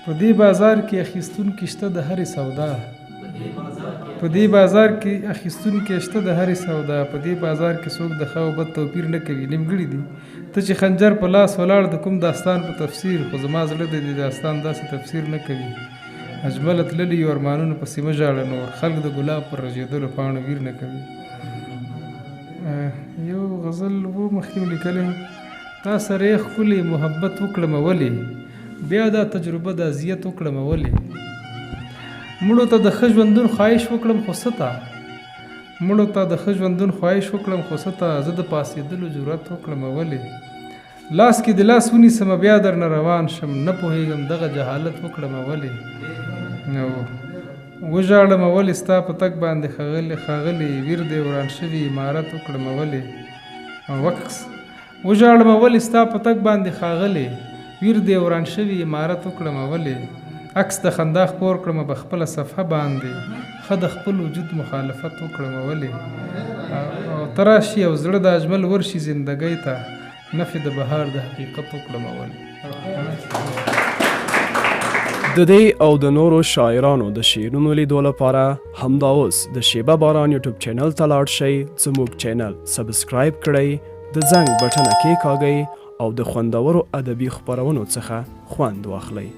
په دې بازار کې اخیستونکي شته د هرې سودا. په دې بازار کې اخیستونکي شته د هرې سودا. په دې بازار کې څوک د ښه او بد توپیر نه کوي، نیمګړي دي. ته چې خنجر په لاس ولاړ د کوم داستان په تفسیر، خو زما زړه د دې داستان داسې تفسیر نه کوي. اجمله تللي یو ارمانونو پسې مه ژاړه نور، خلک د ګلاب پر رژېدلو پاڼو ویر نه کوي. یو غزل و مخکې مې لیکلی، تا سره یې ښکلې محبت وکړمه ولې، بیا دا تجربه د اذیت وکړمه ولې. مړو ته د ښه ژوندون خواهش وکړم خو څه ته، مړو ته د ښه ژوندون خواهش وکړم خو څه ته، زه د پاڅېدلو جرأت وکړمه ولې. لاس کې د لاس ونیسمه بیا درنه روان شم، نه پوهېږم دغه جهالت وکړمه ولې. نو وژاړمه ولې ستا په تګ باندې ښاغلي ښاغلي، ویر دی وران شوي عمارت وکړمه ولې. وکس وژاړمه ولې ستا په تګ باندې ښاغلې، ویر دی وران شوي عمارت وکړمه ولې. عکس د خندا خپور کړمه په خپله صفحه باندې، ښه د خپل وجود مخالفت وکړمه ولې. او ته راشي او زړه د اجمل ورشي زندګۍ ته، نفې د بهار د حقیقت وکړمه ولې. د دې او د نورو شاعرانو د شعرونو لیدو لپاره همدا اوس د شیبه باران یوټیوب چینل ته لاړ شئ، زموږ چینل سبسکرایب کړئ، د زنګ بټنه کېکاږئ او د خوندورو ادبي خپرونو څخه خوند واخلئ.